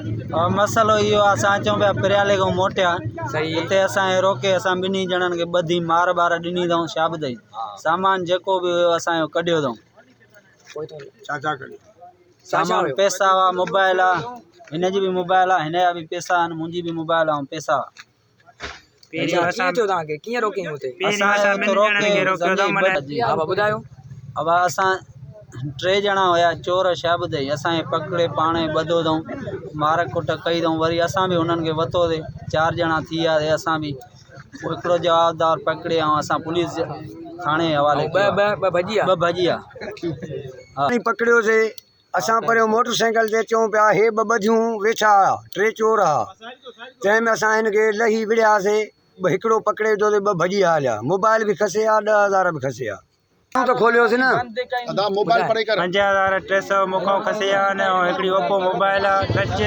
مسئلو اهو آهي اسان اچون پيا پريالي کان موٽيا اتي اسان کي روڪي اسان ٻنهي ڄڻن کي ٻڌي مار ٻار ڏني اٿئون شابدئي سامان جيڪو به هيو اسان جو ڪڍيو اٿئون سامان پئسا هئا موبائل آ هن جي به موبائل آ هن جا به پئسا آهن منهنجي به موبائل آ ۽ پئسا ڪيئن ٿيو توهان کي ڪيئن روڪيائين اتي اسان کي روڪي ها ٻڌايو ابا اسان ٽي ڄڻا هيا چور شابدئي اسان کي پڪڙي پاڻ ٻڌو اٿئون مار ڪٽ ڪئي اٿئون وري اسان به هنن کي وتوسي چار ڄڻا ٿي وياسي اسان به پوء هڪڙو جوابدار پڪڙي ۽ اسان پوليس ٿاڻي جي حوالي ڪيو ٻه ٻه ڀڄي ويا ٻه ڀڄي ويا ها پڪڙيوسي اسان پريون موٽر سائيڪل تي اچون پيا هي ٻه ٻڌيون ويٺا هئا ٽي چور هئا تنهن ۾ اسان هن کي لهي وڙهياسي هڪڙو پڪڙي وڌوسي ٻه ڀڄي ويا هليا موبائل به کسي ويا 10,000 به کسي ويا ته کوليوسي نه ادا موبائل پري ڪر. 5300 مون کان کسي ويا آهن ۽ هڪڙي اوپو موبائل آ ٽچ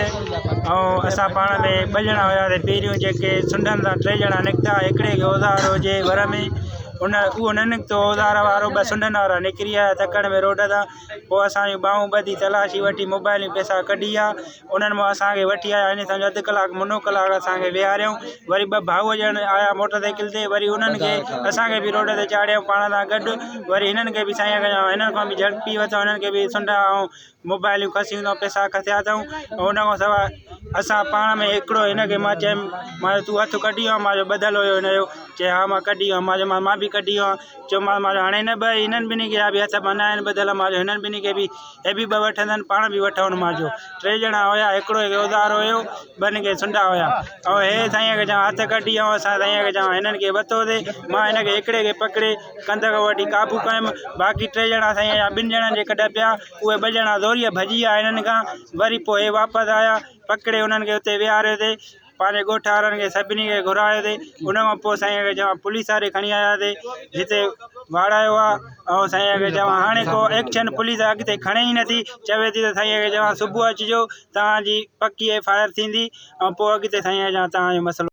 ۽ اسان پاڻ ۾ ٻه ڄڻا هياسي پهريون جيڪي سنڍن تان ٽي ڄڻا نڪتا هڪڙي کي اوزار هجي ور ۾ ان اهو نه نڪتو اوزار وارو ٻه سنڍن وارا نڪري آيا تڪڙ ۾ روڊ تان پوء اسان جون ٻانهون ٻڌي تلاشي وٺي موبائل ۽ پئسا ڪڍي ويا انهن مان اسان کي وٺي آيا ائين سمجهه اڌ ڪلاڪ منو ڪلاڪ اسان کي ويهاريائون وري ٻه ڀائو ڄڻ آيا موٽر سائيڪل تي وري انهن کي اسان کي به روڊ تي چاڙهيائون پاڻ سان گڏ وري هنن کي به سائين هنن کان به جهڙپي ورتائون هنن کي به سنڊا ۽ موبائلون کسيون اٿئون پئسا کسيا اٿئون ۽ ان کان سواء اسان پاڻ ۾ هڪڙو هن کي مان چيم مان چيو تون هٿ ڪڍي ويو آهين مان چيو ٻڌل هيو هن جو چئي ها مان ڪڍي ويو آهيان مان چيو مان به ڪڍي ويو آهيان چيومانس مان چيو هاڻي هن ٻه هنن ٻنهي کي به هٿ ٻنا آهن ٻڌل مان چيو هنن ٻنهي کي به هي به ٻه وٺندن پاڻ به وٺون مان چيو ٽي ڄڻا هيا هڪڙو هڪ اوزار هيو ٻن کي سنڊا هيا ۽ هي سائين کي چوان هٿ ڪڍي ۽ اسان سائين کي چوان هنن کي وتوسي مان هن کي هڪڙي کي پڪڙي ڪنڌ کان وٺي قابو ڪيم باقي ٽي ڄڻا سائين جا ٻن ڄڻن جي ڪڍ پيا اهي ٻه ڄڻا زوريء ڀڄي ويا هنن کان وري پوء هي واپس آيا پڪڙي انهن کي اتي ويهاريوسي پنهنجي ڳوٺ وارن کي سڀني کي گهرايوسي ان کان پوء سائين کي چوان پوليس واري کڻي آياسي جتي واڙايو آ ۽ سائين کي چوان هاڻي ڪو ايڪشن پوليس اڳتي کڻي ئي نٿي چوي ٿي ته سائين کي چوان صبح اچجو توهان جي پڪي ايف I R ٿيندي ۽ پوء اڳتي سائين کي چوان توهان جو مسئلو.